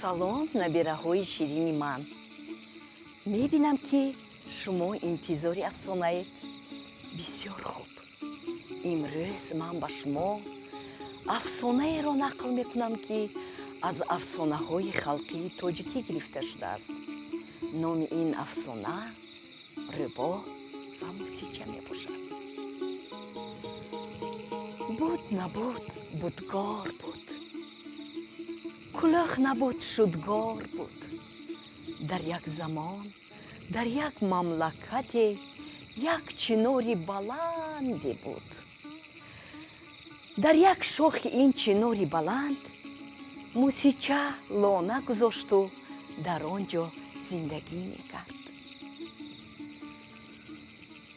Салом, набираҳои ширини ман. Мебинам, ки шумо интизори афсонаед. Бисёр хуб. Имрӯз ман ба шумо афсонаеро нақл мекунам, ки аз афсонаҳои халқии тоҷикӣ гирифта шудааст. Номи ин афсона «Рӯбоҳ ва мусича» мебошад. Буд, набуд, будгор буд, кулох набуд, шудгор буд. Дар як замон, дар як мамлакате як чинори баланде буд. Дар як шохи ин чинори баланд мусича лона гузошту дар он ҷо зиндагӣ мекард.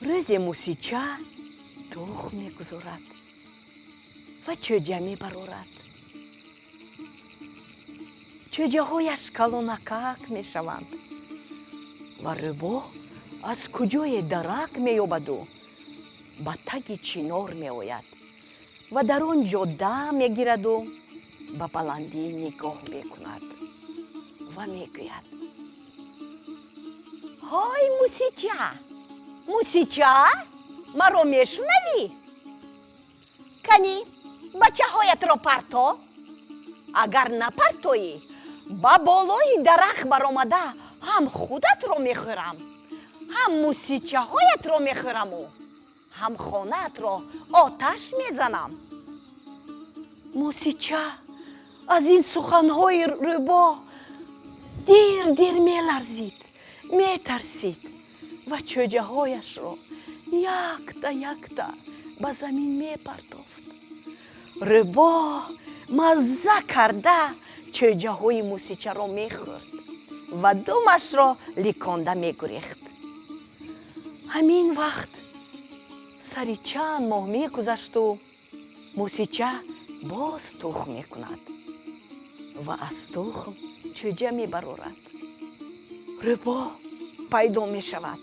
Рӯзе мусича тухм мегузорад ва чӯҷа мебарорад. Чӯҷаҳояш калонакак мешаванд ва рӯбоҳ аз куҷое дарак меёбаду ба таги чинор меояд ва дар он ҷо дам мегираду ба баландӣ нигоҳ мекунад ва мегӯяд: «Ҳой, мусича, мусича, маро мешунавӣ? Канӣ, бачаҳоятро парто. Агар напартоӣ, ба болои дарахт баромада, ҳам худатро мехӯрам, ҳам мусичаҳоятро мехӯраму ҳам хонаатро оташ мезанам». Мусича аз ин суханҳои рӯбоҳ дир дир меларзид, метарсид ва чӯҷаҳояшро якта якта ба замин мепартофт. Рӯбоҳ мазза карда чӯҷаҳои мусичаро мехӯрд ва думашро ликонда мегурехт. Ҳамин вақт сари чанд моҳ мегузашту мусича боз тухм мекунад ва аз тухм чӯҷа мебарорад. Рӯбоҳ пайдо мешавад,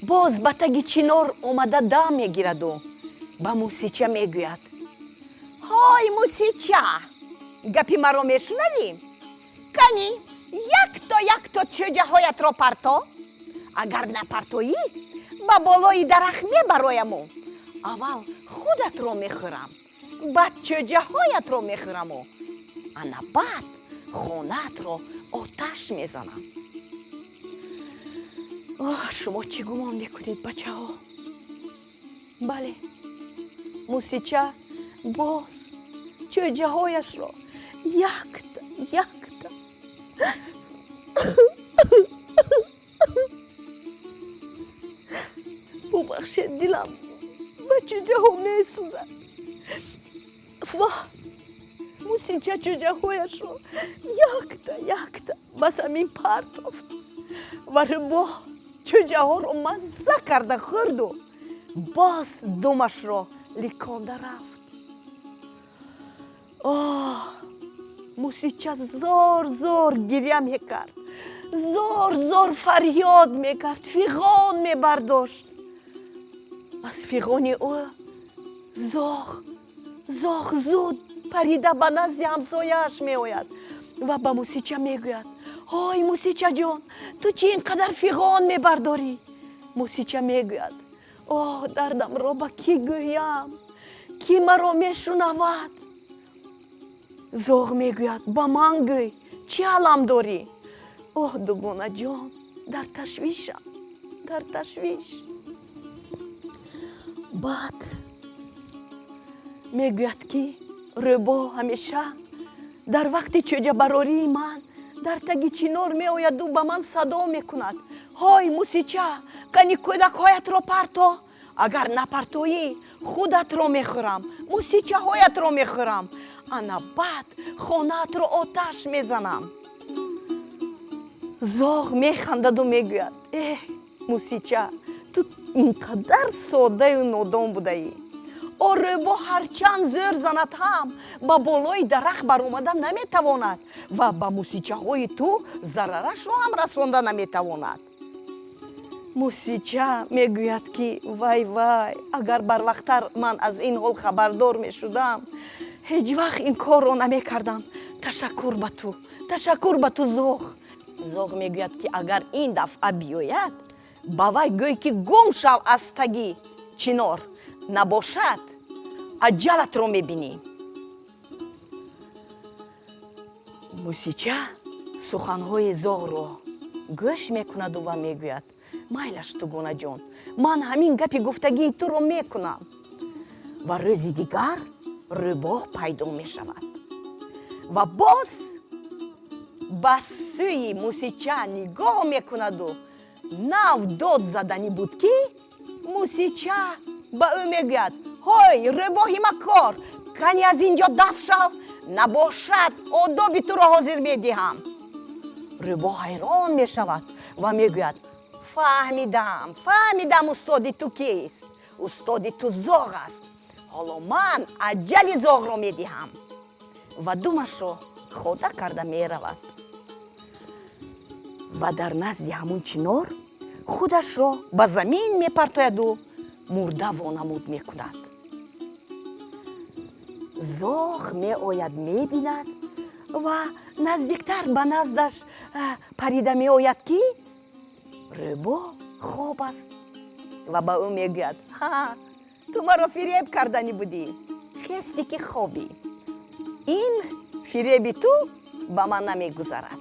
боз ба таги чинор омада дам мегираду ба мусича мегӯяд: «Ҳой, мусича, гапи маро мешунавӣ? Канӣ, якто якто чӯҷаҳоятро парто. Агар напартоӣ, ба болои дарахт мебарояму аввал худатро мехӯрам, баъд чӯҷаҳоятро мехӯраму ана баъд хонаатро оташ мезанам». Оҳ, шумо чӣ гумон мекунед, бачаҳо? Бале, мусича боз чӯҷаҳояшро якта якта, бубахшед, дилам ба чӯҷаҳо месӯзад, ва мусича чӯҷаҳояшро якта якта ба замин партофт ва рӯбоҳ чӯҷаҳоро мазза карда хӯрду боз думашро ликонда рафт. Оҳ, мусича зор зор гиря мекард, зор зор фарёд мекард, фиғон мебардошт. Аз фиғони ӯ зоғ зуд парида ба назди ҳамсояаш меояд ва ба мусича мегӯяд: «Ҳой, мусичаҷон, ту чӣ ин қадар фиғон мебардорӣ?» Мусича мегӯяд: «Оҳ, дардамро ба кӣ гӯям? Кӣ маро мешунавад?» Зоғ мегӯяд: «Ба ман гӯй, чӣ алам дорӣ?» «Оҳ, дугонаҷон, дар ташвишам, дар ташвиш». Баъд мегӯяд, ки рӯбоҳ ҳамеша дар вақти чӯҷабарории ман дар таги чинор меояду ба ман садо мекунад: «Ҳой, мусича, кани кӯдакҳоятро парто. Агар напартоӣ, худатро мехӯрам, мусичаҳоятро мехӯрам, ана баъд хонаатро оташ мезанам». Зоғ механдаду мегӯяд: «Эҳ, мусича, ту ин қадар соддаю нодон будаӣ. О рӯбоҳ ҳарчанд зӯр занад ҳам, ба болои дарахт баромада наметавонад ва ба мусичаҳои ту зарарашро ҳам расонда наметавонад. Мусича мегӯяд, ки вай, вай, агар барвақттар ман аз ин ҳол хабардор мешудам, ҳеҷ вақт ин корро намекардам. Ташаккур ба ту, ташаккур ба ту, зоғ. Зоғ мегӯяд, ки агар ин дафъа биёяд, ба вай гӯй, ки гум шав аз таги чинор, набошад, аҷалатро мебинӣ. Мусича суханҳои зоғро гӯш мекунаду ва мегӯяд: майлаш, дугонаҷон, ман ҳамин гапи гуфтагии туро мекунам. Ва рӯзи дигар рӯбоҳ пайдо мешавад ва боз ба сӯи мусича нигоҳ мекунаду нав дод заданӣ буд, ки мусича ба ӯ мегӯяд: ҳой, рӯбоҳи макор, кани аз ин ҷо дафт шав, набошад, одоби туро ҳозир медиҳам. Рӯбоҳ ҳайрон мешавад ва мегӯяд: фаҳмидам, фаҳмидам, устоди ту кист. Устоди ту зоғ аст. Ҳоло ман аҷали зоғро медиҳам. Ва думашро хода карда меравад ва дар назди ҳамун чинор худашро ба замин мепартояду мурда вонамуд мекунад. Зоғ меояд, мебинад ва наздиктар ба наздаш парида меояд, ки рӯбоҳ хоб аст, ва ба ӯ мегӯяд: ҳа, ту маро фиреб карданӣ будӣ, хести ки хобӣ, ин фиреби ту ба ман намегузарад.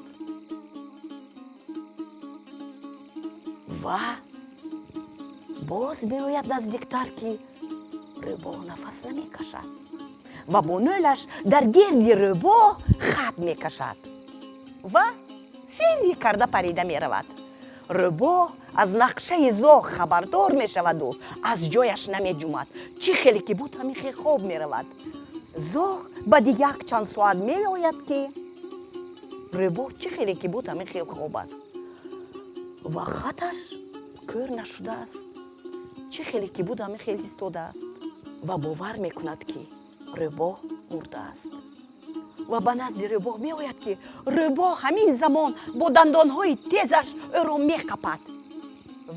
Ва боз меояд наздиктар, ки рӯбоҳ нафас намекашад, ва бо нӯлаш дар гирди рӯбоҳ хат мекашад ва фирӣ карда парида меравад. Рӯбоҳ аз нақшаи зоғ хабардор мешаваду аз ҷояш намеҷумад, чӣ хеле ки буд, ҳамин хел хоб меравад. Зоғ баъди якчанд соат меояд, ки рӯбоҳ чӣ хеле ки буд, ҳамин хел хоб аст ва хаташ кӯр нашудааст, чӣ хеле ки буд, ҳамин хел истодааст, ва бовар мекунад, ки рӯбоҳ мурдааст, ва ба назди рӯбоҳ меояд, ки рӯбоҳ ҳамин замон бо дандонҳои тезаш ӯро меқапад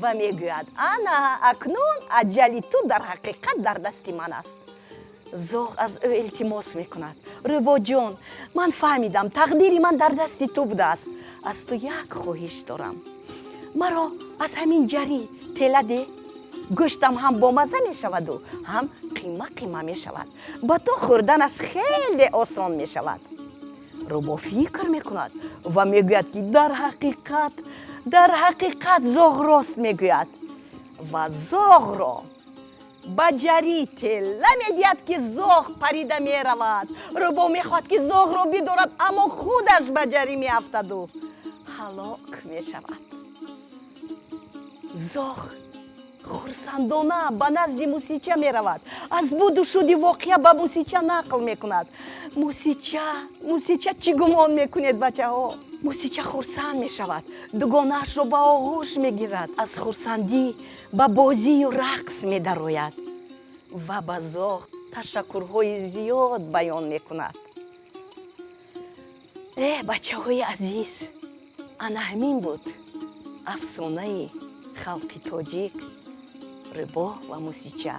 ва мегӯяд: ана акнун аҷали ту дар ҳақиқат дар дасти ман аст. Зоғ аз ӯ илтимос мекунад: рӯбоҳҷон, ман фаҳмидам, тақдири ман дар дасти ту будааст. Аз ту як хоҳиш дорам: маро аз ҳамин ҷарӣ тела деҳ, гӯштам ҳам бомазза мешаваду ҳам қима қима мешавад, ба ту хӯрданаш хеле осон мешавад. Рӯбоҳ фикр мекунад ва мегӯяд, ки дар ҳақиқат, дар ҳақиқат зоғ рост мегӯяд, ва зоғро ба ҷарӣ тела медиҳад, ки зоғ парида меравад. Рӯбоҳ мехоҳад, ки зоғро бидорад, аммо худаш ба ҷарӣ меафтаду ҳалок мешавад. Зоғ хурсандона ба назди мусича меравад, аз буду шуди воқеа ба мусича нақл мекунад. Мусича, мусича, чӣ гумон мекунед, бачаҳо? Мусича хурсанд мешавад, дугонаашро ба оғӯш мегирад, аз хурсандӣ ба бозию рақс медарояд ва ба зоғ ташаккурҳои зиёд баён мекунад. Э, бачаҳои азиз, ана ҳамин буд афсонаи халқи тоҷик «Рӯбоҳ ва мусича».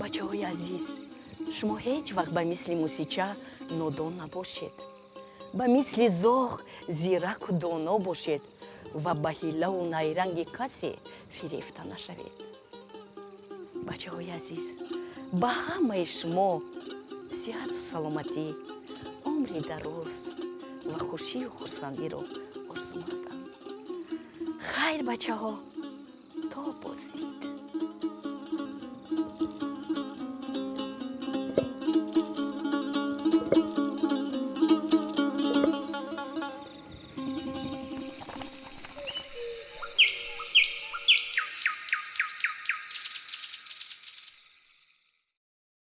Бачаҳои азиз, шумо ҳеҷ вақт ба мисли мусича нодон набошед, ба мисли зоғ зираку доно бошед ва ба ҳилаву найранги касе фирефта нашавед. Бачаҳои азиз, ба ҳамаи шумо сиҳату саломатӣ, умри дароз ва хушию хурсандиро орзумандам. Хайр, бачаҳо, то боздид.